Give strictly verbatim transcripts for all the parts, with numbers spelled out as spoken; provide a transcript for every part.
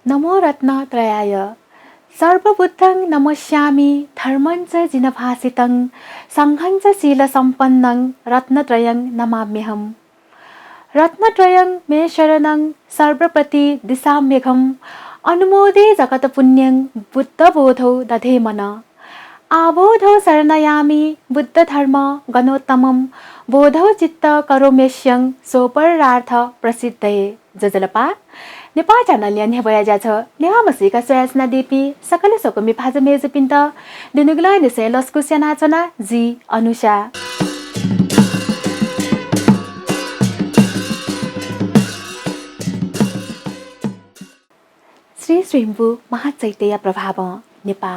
नमो रत्नत्रयाय। सर्वबुद्धं नमस्यामि, धर्मं च जिनभाषितं, संघं च शीलसम्पन्नं, रत्नत्रयं नमाम्यहम्। रत्नत्रयं मे शरणं, सर्वप्रति दिशाम्यघम्। अनुमोदे जगत्पुण्यं, बुद्धबोधौ दधे मनः। आबोधौ शरणयामि, बुद्धधर्म गणोत्तमम्। बोधौ चित्त करोम्यस्यं, सोपरार्थ प्रसिद्धये। ज्वजलपा, नेपाः च्यानलया न्ह्यब्वया ज्याझ्वः नेवाः म्हसीका स्वयाच्वनादीपिं सकल स्वकुमि भाजु मय्जुपिन्त दुनुगलंनिसें लसकुस यानाच्वना, जि अनुषा। श्री स्वयम्भू महाचैत्यया प्रभावं नेपाः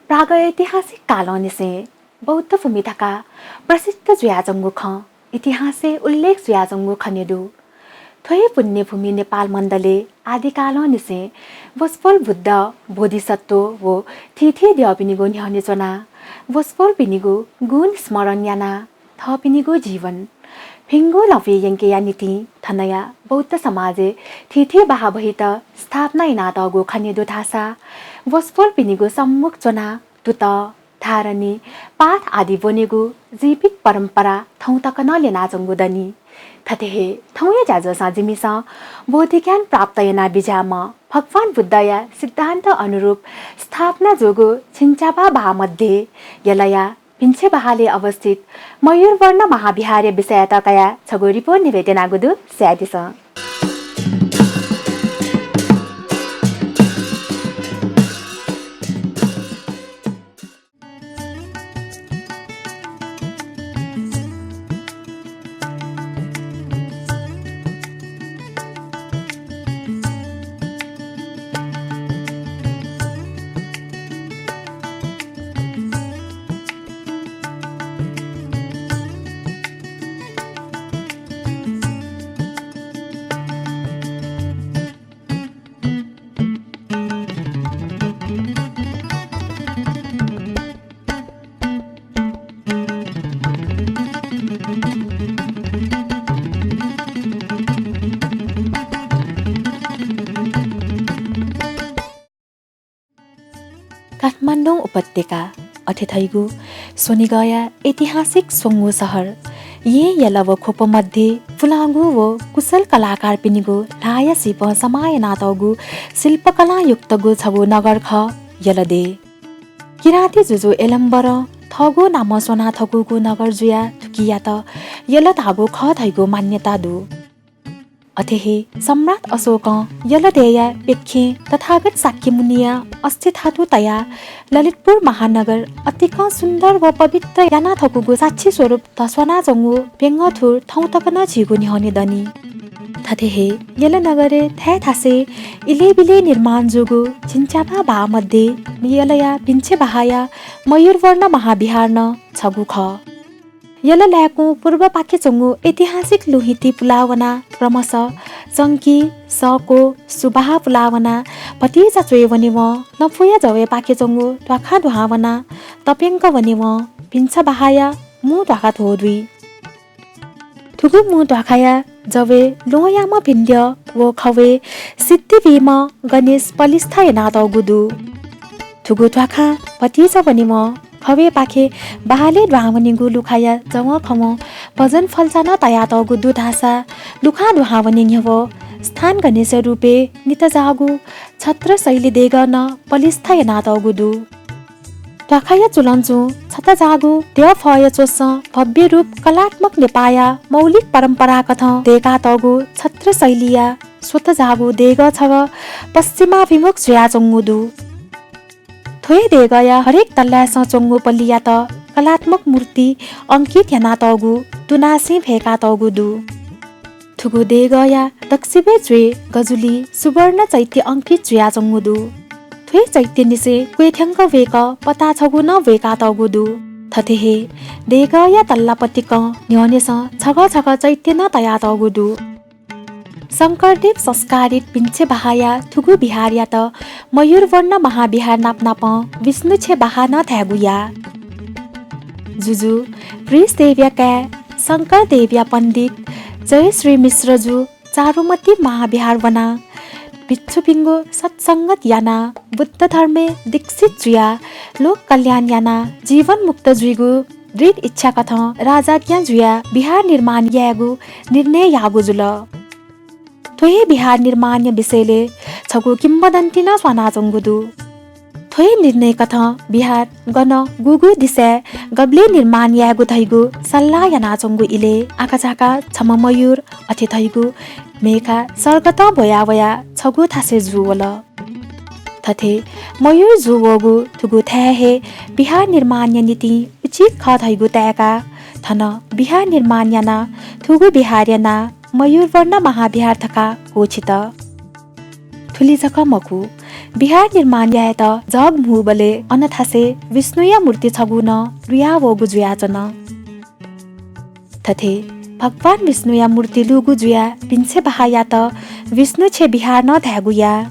प्रागैतिहासिक कालंनिसें बौद्ध भूमि धकाः प्रसिद्ध जुयाच्वंगु खँ इतिहासय् उल्लेख जुयाच्वंगु खने दु। थ्व हे पुण्यभूमि नेपाल मण्डलय् आदिकालंनिसें वसपोल बुद्ध, बोधिसत्व व थीथी द्यःपिनिगु न्ह्यःने च्वनाः वसपोलपिनिगु गुण स्मरण यानाः थःपिनिगु जीवन भिंगु लँपुइ यंकेया निंतिं थनया बौद्ध समाजय् थीथी बहाः बहित स्थापना यानातःगु खने दु धाःसा वसपोलपिनिगु सम्मुख च्वनाः तुतः, धारणी, पाठ आदि ब्वनेगु जीवित परम्परा थौं तक नं ल्यनाच्वंगु दनि। थथे हे थौंया ज्याझ्वलय् जिमिसं बोधिज्ञान प्राप्त याना बिज्याःम्ह भगवान बुद्धया सिद्धान्त अनुरूप स्थापना जूगु झिंच्याबा बहाः मध्ये यलया भिंछे बहालय् अवस्थित मयूरवर्ण महाविहारया विषययात कयाः छगू रिपोर्ट न्ह्यब्वयेत्यनागु दु, स्वयादिसँ। काठमाडौं उपत्यका, अथे धइगु स्वनिगःया ऐतिहासिक स्वंगू शहर येँ यल व ख्वप मध्ये पुलांगु व कुशल कलाकारपिनिगु ल्हाःया सीपं समाः यानातःगु शिल्पकलां युक्तगु छगू नगर खः यल देय्। किराँती जुजु एलम्बरं थःगु नामं स्वना थकूगु नगर जुयाः थुकियात यल धाःगु खः धइगु मान्यता दु। अथे हे सम्राट अशोकं यल देय्‌या प्यखें तथागत शाक्यमुनिया अस्थि धातु तयाः ललितपुर महानगर अतिकं सुन्दर व पवित्र याना थकूगु साक्षी स्वरूप धस्वानाच्वंगु प्यंगः थुर थौं तक नं झीगु न्ह्यःने दनि। थथे हे यल नगरय् थाय् थासय् इलय् बिलय् निर्माण जूगु झिंच्याबा बहाः मध्ये यलया भिंछे बहाःया मयूरवर्ण महाविहार नं छगू खः। यल लाय्‌कुं पूर्वपाखे च्वंगु ऐतिहासिक लुहिति पुलाः वनाः क्रमशः चंकी, सःक्वः, सुबहाः पुलाः वनाः भतिचा च्वय् वनेवं नफुया जवय्‌पाखे च्वंगु ध्वाखां दुहां वनाः तप्यंक वनेवं भिंछ बहाःया मू ध्वाखा ध्वदुइ। थुगु मू ध्वाखाया जवय् ल्वहंयाम्ह भिंद्यः व खवय् सिद्धि बीम्ह गणेश पलिस्था यानातःगु दु। थुगु ध्वाखां भतिचा वनेवं खवय्‌पाखे बहालय् दुहां वनीगु लुखाया जवंखवं भजन फल्चा नं तयातःगु दु धाःसा लुखां दुहां वने न्ह्यवः स्थान गणेशया रूपय् नित जाःगु छत्र शैली देगः नं पलिस्था यानातःगु दु। ध्वाखाया चुलंचुं छता जाःगु द्यःफःया च्वसं भव्य रूप कलात्मक नेपाःया मौलिक परम्पराकथं दय्‌कातःगु छत्र शैलीया स्वत जाःगु देगः छगः पश्चिमाभिमुख जुयाच्वंगु दु। थ्व हे देगःया हरेक तल्लाय्‌सं च्वंगु पल्लियात कलात्मक मूर्ति अंकित यानातःगु तुनासें भय्‌कातःगु दु। थुगु देगःया दक्वसिबय् च्वय् गजुलिइ सुवर्ण चैत्य अंकित जुयाच्वंगु दु। थ्व हे चैत्यनिसें क्वय् थ्यंक वय्‌कः पताः छगू नं ब्वय्‌कातःगु दु। थथे हे देगःया तल्ला पतिकं न्ह्यःनेसं छगः छगः चैत्य नं तयातःगु दु। शंकरदेव संस्कारित भिंछे बहाःया थुगु विहारयात मयूरवर्ण महाविहार नापनापं विष्णुछे बहाः नं धायेगु याः। जुजु वृषदेवया काय् शंकरदेवया पण्डित जयश्री मिश्रजु चारुमती महाविहार वनाः भिक्षुपिंगु सत्संगत यानाः बुद्ध धर्मय् दीक्षित जुयाः लोक कल्याण यानाः जीवन मुक्त जुइगु दृढ इच्छा कथं राजाज्ञा जुयाः विहार निर्माण यायेगु निर्णय याःगु जुल। थ्व हे विहार निर्माणया विषयले छगू किंवदन्ती नं स्वानाच्वंगु दु। थ्व हे निर्णय कथं विहार गन, गुगु दिसाय्, गबलय् निर्माण यायेगु धइगु सल्लाह यानाच्वंगु इलय् आकाझाकां छम्ह मयूर अथे धइगु म्हय्खा सर्गतं ब्वया वयाः छगू थासय् जूवल। थथे मयूर जूवःगु थुगु थाय् हे विहार निर्माणया निंतिं उचित खः धइगु ताय्काः थन विहार निर्माण यानाः थुगु विहारया नां मयूरवर्ण महाविहार धकाः घोषित। थुलि जक मखु, विहार निर्माण यायेत जग म्हूबलय् अन थासय् विष्णुया मूर्ति छगू नं लुयावःगु जुयाच्वन। थथे भगवान विष्णुया मूर्ति लूगु जुयाः भिंछेबहाःयात विष्णुछेँ विहार नं धायेगु याः।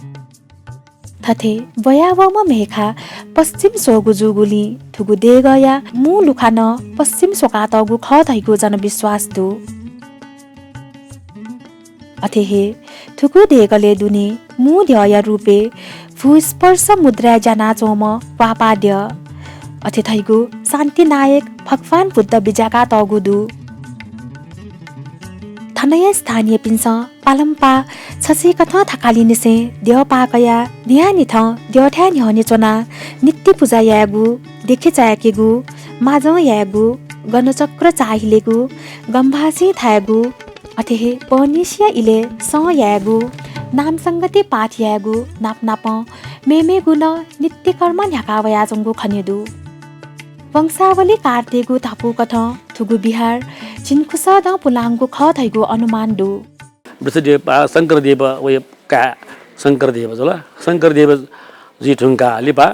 थथे ब्वयावःम्ह म्हय्खा पश्चिम स्वःगु जूगुलिं थुगु देगःया मू लुखा नं पश्चिम स्वकातःगु खः धइगु जनविश्वास दु। अथे हे थुगु देगलय् दुने मू द्यःया रूपय् भूस्पर्श मुद्राय् ज्यानाच्वंम्ह वाःपाः द्यः। अथे धइगु शान्ति नायक भगवान बुद्ध बिज्याकातःगु दु। थनया स्थानीयपिन्सं पालंपाः छसिकथं थकालिनिसें द्यःपाः कयाः न्हियान्हिथं द्यःथाय् न्ह्यःने च्वनाः नित्य पुजा यायेगु, देखे चाय्केगु, माजं यायेगु, गणचक्र चाःहिलेगु, गम्भासिं थायेगु, अथे हे पहःनिसिया इलय् सँ यायेगु, नामसंगति पाठ यायेगु नापनापं मेमेगु नं नित्यकर्म न्ह्याका वयाच्वंगु खने दु। वंशावली कार्डतय्गु धापू कथं थुगु विहार झिंखुसः दँ पुलांगु खः धइगु अनुमान दु। वृषदेव, आ, शंकरदेव वया काय् शंकरदेव जुल। शंकरदेव जुइ धुंकाः लिपा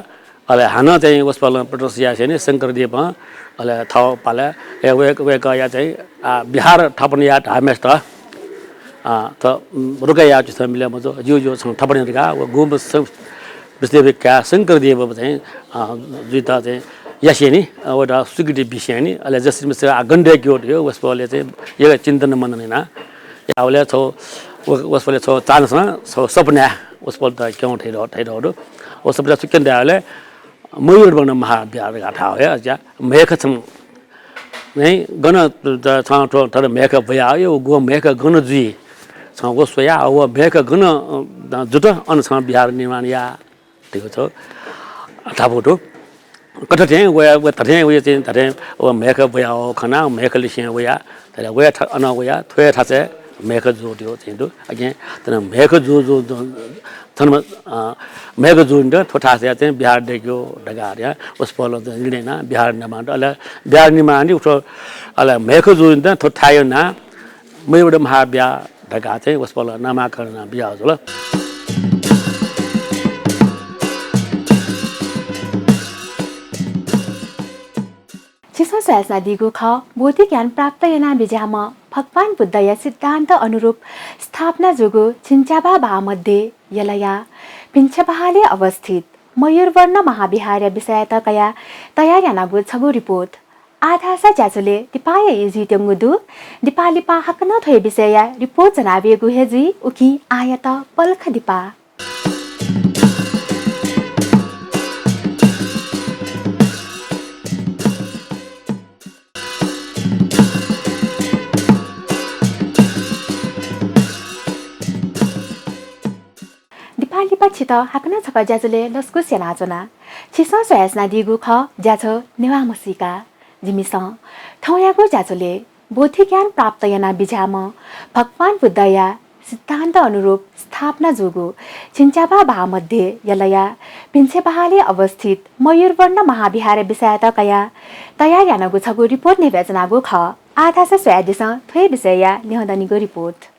अले हानं चाहिँ वसपोलं प्रदर्शन यासेंलि शंकरदेवं अले थःपालय् वय्-, वय्कःया चाहिँ, आ, विहार थापना याये धाःम्हेसित, आ, थ्व, उम्, रोका याये छुं मिले मजू, ज्यू ज्यू छं थापना या धकाः व गुम्ह स-, वृषदेवया काय् शंकरदेव चाहिँ, आ, जुइत चाहिँ यासेंलि, आ, वयात स्वीकृति बिसेंलि, अले जसरी मिसरी आ गन दय्केगु धइगु वसपोलय् चाहिँ यक्व चिन्तन मनन याना। याःबलय् छगू व-, वसपोलय् छगू चान्हसं छगू सपनाय् वसपोलयात क्यं थथे धयातःगु दु। व सपनाय् छु क्यन धाःबलय् मयूरवर्ण महाविहार धकाः धाःगु हे, अज्या म्हय्खा छम्ह चाहिँ गन द-, छं थ्व थन म्हय्खा ब्वयाः, व गुम्ह म्हय्खा गन जुइ छं व स्वयाः, व म्हय्खा गन, अ, जुत अन छं विहार निर्माण या धइगु छगू धापू दु। कथं थें वया, व थथें वया चाहिँ थथें व म्हय्खा ब्वयाः खनाः म्हय्खा लिसें वया, थथे वया था-, अन वया थ्वया थासय् म्हय्खा जू धइगु चाहिँ दु। अकिं थन म्हय्खा जू, जू, जू, थन, अ, म्हय्खा जूनित थ्व थासय् चाहिँ विहार दय्केगु धकाः वसपोलं चाहिँ निर्णय यानाः विहार निर्माण यात। अले विहार निर्माण यानाः थ्व, अले म्हय्खा जूनित थ्व थाय्या नां मयूरवर्ण महाविहार धकाः चाहिँ वसपोलं नामाकरण यानाबिज्याःगु जुल। छिसं स्वयाच्वनादीगु खः, बोधि ज्ञान प्राप्त यानाबिज्याःम्ह भगवान बुद्धया सिद्धान्त अनुरूप स्थापना जूगु झिंच्याबाः बाः मध्ये यलया भिंछेबहालय् अवस्थित मयूरवर्ण महाविहारया विषययात कयाः तयार यानागु छगू रिपोर्ट। आः धाःसा ज्याझ्वलय् दिपाया ई जुइत्यंगु दु। दिपा लिपा हाकनं थ्व हे विषयया रिपोर्ट ज्वनावयेगु हे जुइ, उकिं आःयात पलख दिपा। दिपा लिपा छितः हाकनं छकः ज्याझ्वलय् लसकुस यानाच्वना। छिसं स्वयाच्वनादीगु खः ज्याझ्वः नेवाः म्हसीका। जिमिसं थौंयागु ज्याझ्वलय् बोधि ज्ञान प्राप्त यानाबिज्याःम्ह भगवान बुद्धया सिद्धान्त अनुरूप स्थापना जूगु झिंच्याबाः बाः मध्ये यलया भिंछेबहालय् अवस्थित मयूरवर्ण महाविहारया विषययात कयाः तयार यानागु छगू रिपोर्ट न्ह्यब्वयाच्वनागु खः। आः धाःसा स्वयादिसँ थ्व हे विषयया न्ह्यःदनिगु रिपोर्ट।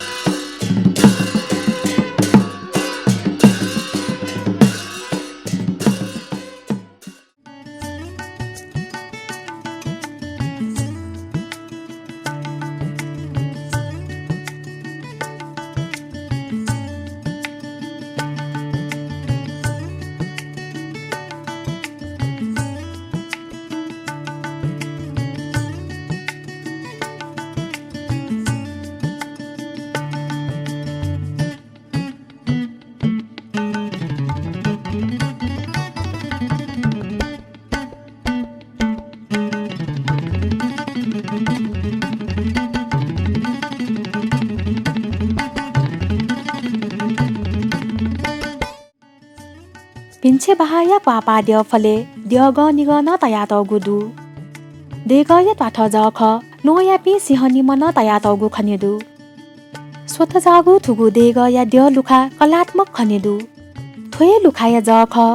भिंछें बहाःया क्वाःपाः द्यःफलय् द्यःगः निगः नं तयातःगु दु। देगःया त्वाथः जःखः ल्वहंयापिं सिंह निम्ह नं तयातःगु खने दु। स्वतःजाःगु थुगु देगःया द्यः लुखा कलात्मक खने दु। थ्व हे लुखाया जःखः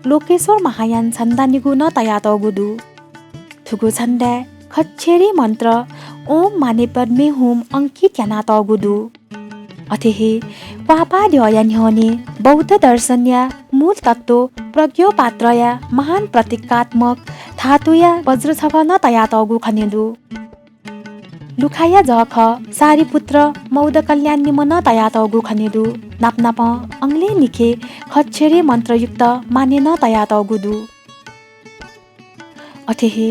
लोकेश्वर महायान झन्डा निगू नं तयातःगु दु। थुगु झन्डाय् खच्चरी मन्त्र ओम माने पद्मे हुम अंकित यानातःगु दु। अथे हे क्वाःपाः द्यःया न्ह्यःने बौद्ध दर्शनया मूल तत्त्व प्रज्ञोपात्रया महान प्रतीकात्मक धातुया वज्र छगः नं तयातःगु खने दु। लुखाया जःखः सारिपुत्र मौद्गल्यान निम्ह नं तयातःगु खने दु। नापनापं अंगलय् निखे खच्चरी मन्त्रयुक्त माने नं तयातःगु दु। अथे हे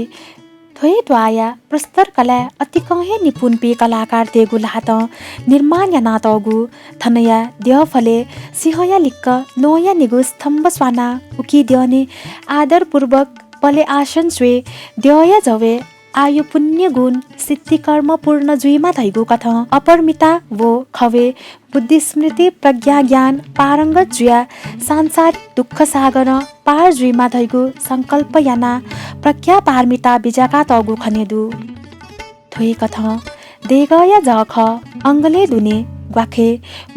थ्व हे त्वाःया प्रस्तरकलाय् अतिकं हे निपुणपिं कलाकारतय्गु ल्हातं निर्माण यानातःगु थनया द्यःफलय् सिंहया लिक्क ल्वहंया निगू स्तम्भ स्वानाः उकी द्यःने आदरपूर्वक पले आसन स्वये द्यःया जवय् आयु पुण्य गुण सिद्धिकर्म पूर्ण जुइमा धइगु कथं अपरमिता व खवय् बुद्धिस्मृति प्रज्ञाज्ञान पारंगत जुयाः सांसारिक दुःख सागरं पार जुइमा धइगु संकल्प यानाः प्रज्ञापारमिता बिज्याकातःगु खने दु। थ्व हे कथं देगःया जःखः अंगलय् दुने ग्वाखे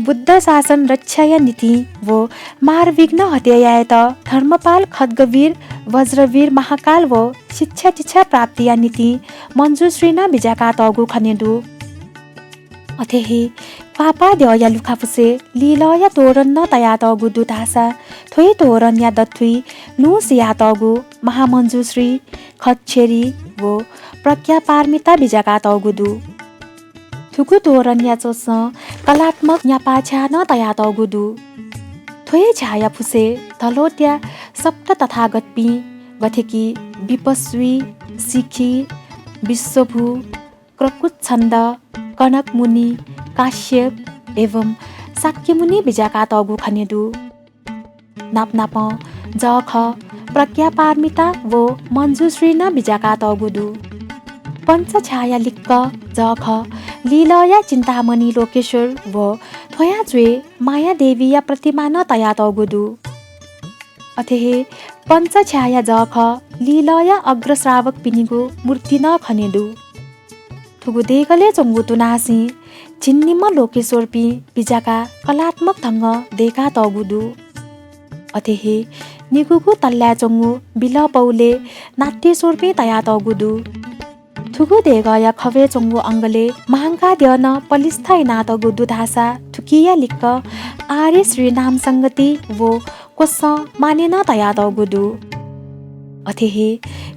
बुद्ध शासन रक्षाया निंतिं व मारविघ्न हत्या यायेत धर्मपाल खड्गवीर वज्रवीर महाकाल व शिक्षा दीक्षा प्राप्तिया निंतिं मञ्जुश्री नं बिज्याकातःगु खने दु। अथे हे क्वाःपाः द्यःया लुखाफुसय् लिलःया तोरण नं तयातःगु दु धाःसा थ्व हे तोरणया दथुइ लुँ सियातःगु महामञ्जुश्री, खच्चरी व प्रज्ञापारमिता बिज्याकातःगु दु। थुगु तोरणया च्वसं कलात्मक न्यापा झ्याः नं तयातःगु दु। थ्व हे झ्याःया फुसय् धलोतया सप्त तथागतपिं गथेकि विपस्वी, शिखी, विश्वभू, क्रकुच्छन्द, कणकमुनि, काश्यप एवं शाक्यमुनि बिज्याकातःगु खने दु। नापनापं जःखः प्रज्ञापारमिता व मञ्जुश्री नं बिज्याकातःगु दु। पञ्च झ्याःया लिक्क जःखः लिलःया चिन्तामणि लोकेश्वर व थ्वया च्वय् मायादेवीया प्रतिमा नं तयातःगु दु। अथे हे पञ्च झ्याःया जःखः लिलःया अग्रश्रावकपिनिगु मूर्ति नं खने दु। थुगु देगलय् च्वंगु तुनासिं झिंनिम्ह लोकेश्वरपिं बिज्याकाः कलात्मक ढंगं दय्कातःगु दु। अथे हे निगूगु तल्लाय् च्वंगु बिलः पौलय् नाट्यश्वरपिं तयातःगु दु। थुगु देगःया खवय् च्वंगु अंगलय् महांकाद्यः नं पलिस्था यानातःगु दु धाःसा थुकिया लिक्क आर्य श्री नाम संगति व क्वसं माने नं तयातःगु दु। अथे हे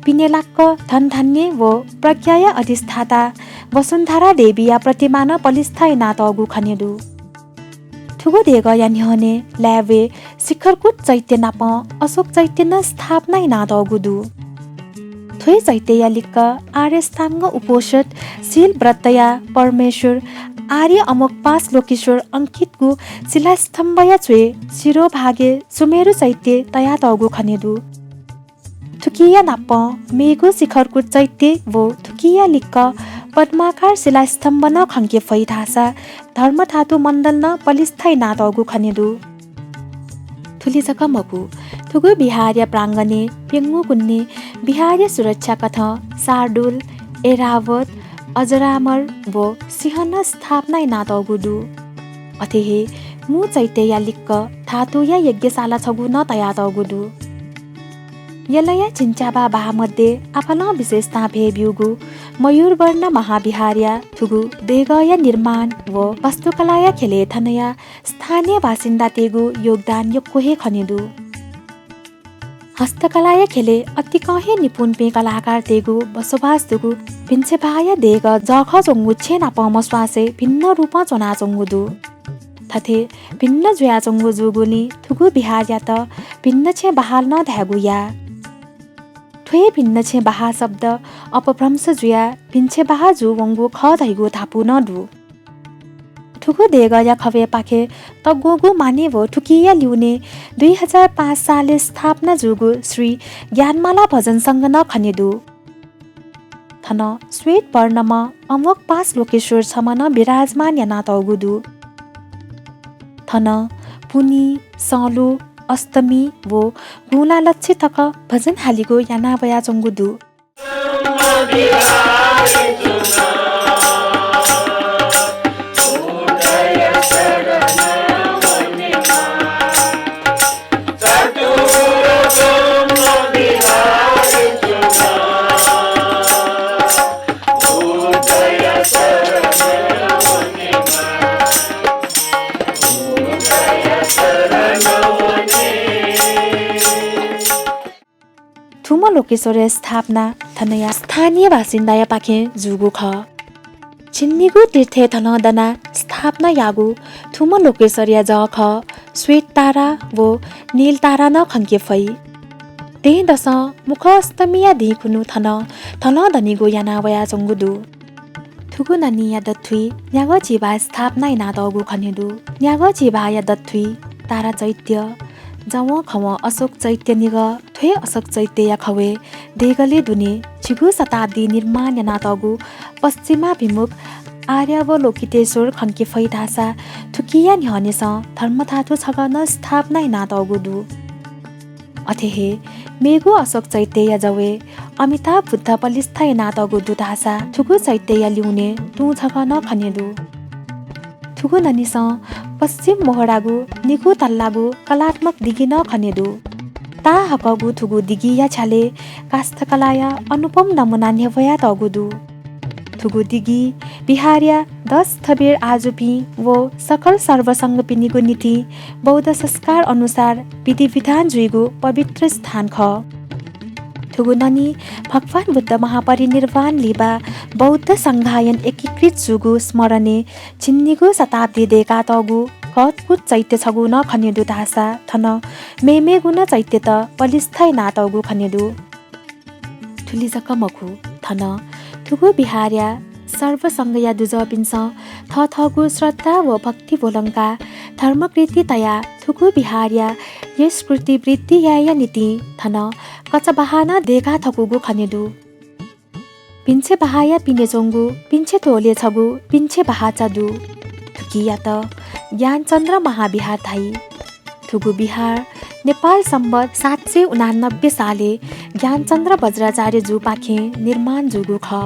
पिने लाक्क धनधान्य व प्रज्ञाया अधिष्ठाता वसुन्धरा देवीया प्रतिमा नं पलिस्था यानातःगु खने दु। थुगु देगःया न्ह्यःने लाय्वय् शिखरकूट चैत्य नाप अशोक चैत्य नं स्थापना यानातःगु दु। थ्व हे चैत्यया लिक्क आर्याष्टाङ्ग उपोषद शील व्रतया परमेश्वर आर्य अमोघपाश लोकेश्वर अंकितगु शिलास्तम्भया च्वय् शिरोभागय् सुमेरु चैत्य तयातःगु खने दु। थुकिया नाप मेगु शिखरकूट चैत्य व थुकिया लिक्क पद्माकार शिलास्तम्भ नं खंके फइ धाःसा धर्मधातु मण्डल नं पलिस्था यानातःगु खने दु। थुलि जक मखु, थुगु विहारया प्राङ्गणय् प्यंगू कुन्ने विहारया सुरक्षा कथं शार्दूल, ऐरावत, अजरामर व सिंह नं स्थापना यानातःगु दु। अथे हे मू चैत्यया लिक्क धातुया यज्ञशाला छगू नं तयातःगु दु। यलया झिंच्याबा बहाः मध्ये आपालं विशेषतां भय् ब्यूगु मयूरवर्ण महाविहारया थुगु देगःया निर्माण व वास्तुकलाया ख्यलय् थनया स्थानीय बासिन्दातय्गु योगदान यक्व हे खने दु। हस्तकलाया ख्यलय् अतिकं हे निपुणपिं कलाकारतय्गु बसोबास दुगु भिंछें बहाःया देगः जःखः च्वंगु छेँ नाप मस्वासय् भिन्न रूपं च्वनाच्वंगु दु। थथे भिन्न जुयाच्वंगु जूगुलिं थुगु विहारयात भिन्नछेँ बहाल नं धायेगु याः। थ्व हे भिन्नछेँ बहाः शब्द अपभ्रंश जुयाः भिंछें बहाः जूवंगु खः धइगु धापू नं दु। थुगु देगःया खवय्पाखे तग्वःगु माने व थुकिया लिउने दुई हजार पाँच सालय् स्थापना जूगु श्री ज्ञानमाला भजन संघ नं खने दु। थन श्वेत वर्णम्ह अमोघपाश लोकेश्वर छम्ह नं विराजमान यानातःगु दु। थन पुन्हि, सँलु, अष्टमी व गुँला लच्छि तक भजन हालिगु याना वयाच्वंगु दु। थुम्ह लोकेश्वरया स्थापना थनया स्थानीय बासिन्दाया पाखें जूगु खः। झिंनिगू तीर्थय् धलं दनाः स्थापना याःगु थुम्ह लोकेश्वरया जः खः श्वेत तारा व नील तारा नं खंके फइ। दँय्‌दसं मुखा अष्टमीया दिं खुन्हु थनं धलं दनीगु याना वयाच्वंगु दु। थुगु ननीया दथुइ न्यागः झिभाः स्थापना यानातःगु खने दु। न्यागः झिभाःया दथुइ तारा चैत्य, जवंखवं अशोक चैत्य निगः। थ्व हे अशोक चैत्यया खवय् देगलय् दुने झिगू शताब्दी निर्माण यानातःगु पश्चिमाभिमुख आर्यावलोकितेश्वर खंके फइ धाःसा थुकिया न्ह्यःनेसं धर्मधातु छगः नं स्थापना यानातःगु दु। अथे हे मेगु अशोक चैत्यया जवय् अमिताभ बुद्ध पलिस्था यानातःगु दु धाःसा थुगु चैत्यया लिउने तुं छगः नं खने दु। थुगु ननीसं पश्चिम मोहडागु निगू तल्लागु कलात्मक दिगि नं खने दु। ताःहाकःगु थुगु दिगिया छ्यालय् काष्ठकलाया अनुपम नमुना न्ह्यब्वयातःगु दु। थुगु दिगि विहारया दश थबेर आजुपिं व सकल सर्वसंघपिनिगु निंतिं बौद्ध संस्कार अनुसार विधिविधान जुइगु पवित्र स्थान खः। थुगु ननी भगवान बुद्ध महापरिनिर्वाण लिपा बौद्ध संघायन एकीकृत जूगु स्मरणय् झिंनिगू शताब्दी दय्‌कातःगु अद्भुत चैत्य छगू नं खने दु धाःसा थन मेमेगु नं चैत्यत पलिस्था यानातःगु खने दु। थुलि जक मखु, थन थुगु विहारया सर्वसंघया दुजःपिन्सं थःथःगु श्रद्धा व भक्ति ब्वलंकाः धर्मकृति तयाः थुगु विहारया यश कीर्ति वृद्धि यायेया निंतिं थन कचा बहाः नं दय्‌का थकूगु खने दु। भिंछेँ बहाःया पिने च्वंगु भिंछेँ ध्वलय् छगू भिंछेँ बहाःचा दु। थुकियात ज्ञानचन्द्र महाविहार धाइ। थुगु विहार नेपाल सम्बत सात सय उनानब्बे सालय् ज्ञानचन्द्र वज्राचार्य जुपाखें निर्माण जूगु खः।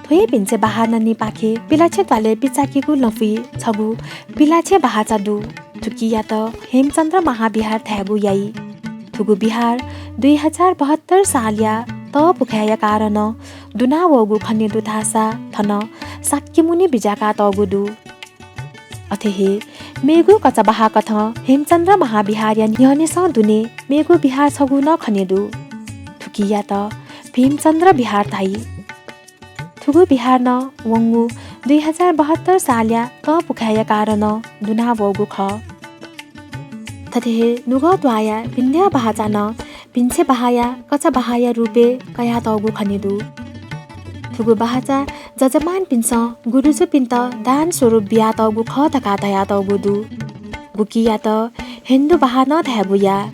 थ्व हे भिंछेँ बहाः ननीपाखे पिलाछेँ ध्वालय् पिचाकीगु लँपुइ छगू पिलाछेँ बहाःचा दु। थुकियात हेमचन्द्र महाविहार धायेगु याइ। थुगु विहार दुई हजार बहत्तर सालया तःपुखाय्‌या कारणं दुना वःगु खने दु धाःसा थन शाक्यमुनि बिज्याकातःगु दु। अथे हे मेगु कचा बहाःकथं हेमचन्द्र महाविहारया न्ह्यःनेसं दुने मेगु विहार छगू नं खने दु। थुकियात भीमचन्द्र विहार धाइ। थुगु विहार नं वंगु दुई हजार बहत्तर सालया तःपुखाय्‌या कारणं दुना वःगु खः। थथे हे नुगः त्वाःया भिंद्यः बहाःचा नं भिंछेँ बहाःया कचा बहाःया रूपय् कयातःगु खने दु। थुगु बहाःचा जजमानपिन्सं गुरुजुपिन्त दान स्वरूप बियातःगु खः धकाः धयातःगु दु। गुकियात हेन्दु बहाः नं धायेगु याः।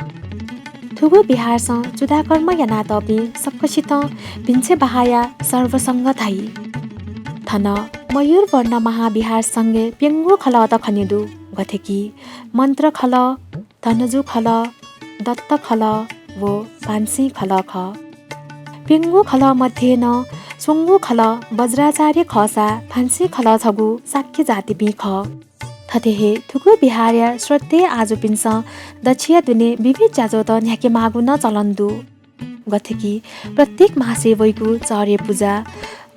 थुगु विहारसं चूडाकर्म यानातःपिं सकसितं भिंछेँ बहाःया सर्वसंघ धाइ। थन मयूरवर्ण महाविहार संघय् प्यंगू खलःत खने दु, गथे कि मन्त्र खलः, धनजु खलः, दत्त खलः व भान्सिं खलः खः। प्यंगू खलः मध्ये नं स्वंगू खलः वज्राचार्य खःसा भान्सिं खलः छगू शाक्य जातिपिं खः। थथे हे थुगु विहारया श्रद्धेय आजुपिन्सं दच्छिया दुने विविध ज्याझ्वःत न्ह्याके माःगु नं चलन दु। गथे कि प्रत्येक मासय् वइगु चर्य पुजा,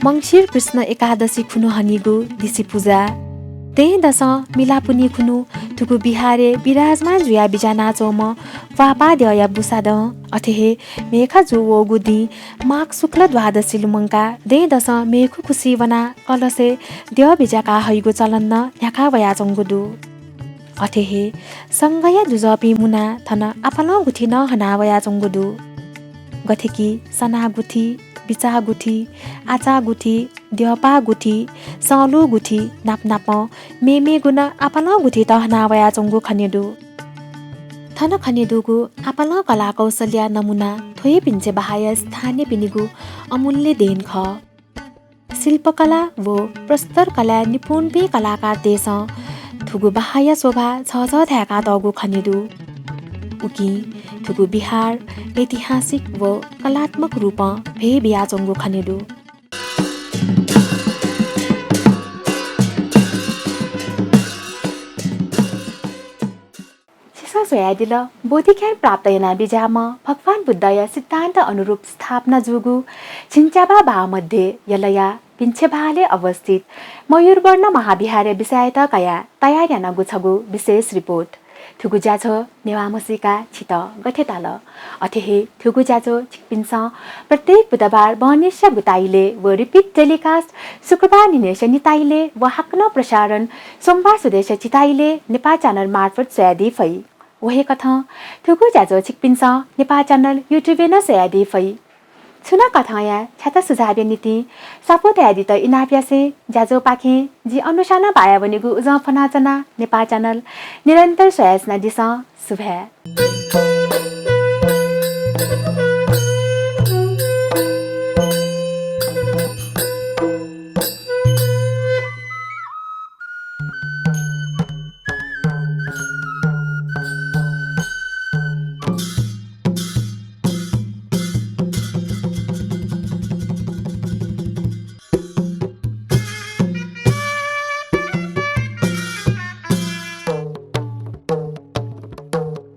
मंसिर कृष्ण एकादशी खुन्हु हनीगु दिसि पुजा, दँय्‌दसं मिलापुन्हि खुन्हु थुगु विहारय् विराजमान जुयाः बिज्यानाच्वंम्ह वाःपाः द्यःया बुसादँ, अथे हे म्हय्‌खा जू वःगु दिं माघ शुक्ल द्वादशी लुमंकाः दँय्‌दसं म्हय्‌खु खुसि वनाः कलशय् द्यः बिज्याका हइगु चलन नं न्ह्याका वयाच्वंगु दु। अथे हे संघया दुजःपिं मुनाः थन आपालं गुथि नं हना वयाच्वंगु दु। गथे कि सनाः गुथि, बिचाः गुथि, आचाः गुथि, द्यःपाः गुथि, संलू गुथि नाप नापं मेमेगु नं आपालं गुथित हना वयाच्वंगु खने दु। थन खने दुगु आपालं कलाकौशलया नमुना थ्व हे भिंछेँ बहाःया स्थानीयपिनिगु अमूल्य देन खः। शिल्पकला व प्रस्तरकलाय् निपुणपिं कलाकारतय्‌सं थुगु बहाःया शोभा झःझः धाय्‌कातःगु खने दु। उकिं थुगु बिहार ऐतिहासिक व कलात्मक रूपं भे बियाच्वंगु खने दु। छिसं स्वयादिल, बोधिज्ञान प्राप्त याना बिज्याःम्ह भगवान बुद्धया सिद्धान्त अनुरूप स्थापना जूगु झिंच्याबा बाः मध्ये यलया भिंछेबहालय् अवस्थित मयूरवर्ण महाविहारया विषययात कयाः तयार यानागु छगू विशेष रिपोर्ट। थुगु ज्याझ्वः नेवाः म्हसीका छित गथे ताल? अथे हे थुगु ज्याझ्वः छिकपिन्सं प्रत्येक बुधबार बहनिसिया गुताइले व repeat telecast शुक्रबार न्हिनय्सिया निताइले व हाकनं प्रसारण सोमबार सुदय्सिया चिताइले नेपाल च्यानल मार्फत स्वयादी फइ। व हे कथं थुगु ज्याझ्वः छिकपिन्सं नेपाल च्यानल YouTube-य् नं स्वयादी फइ। छुं नं कथंया छ्याता सुझावया निंतिं सापु तयादीत इनाप यासें ज्याझ्वःपाखें जि अनुषां बाया वनेगु उजं फ्वनाच्वना। नेपाल च्यानल निरन्तर स्वयाच्वनादिसँ। सुभाय्।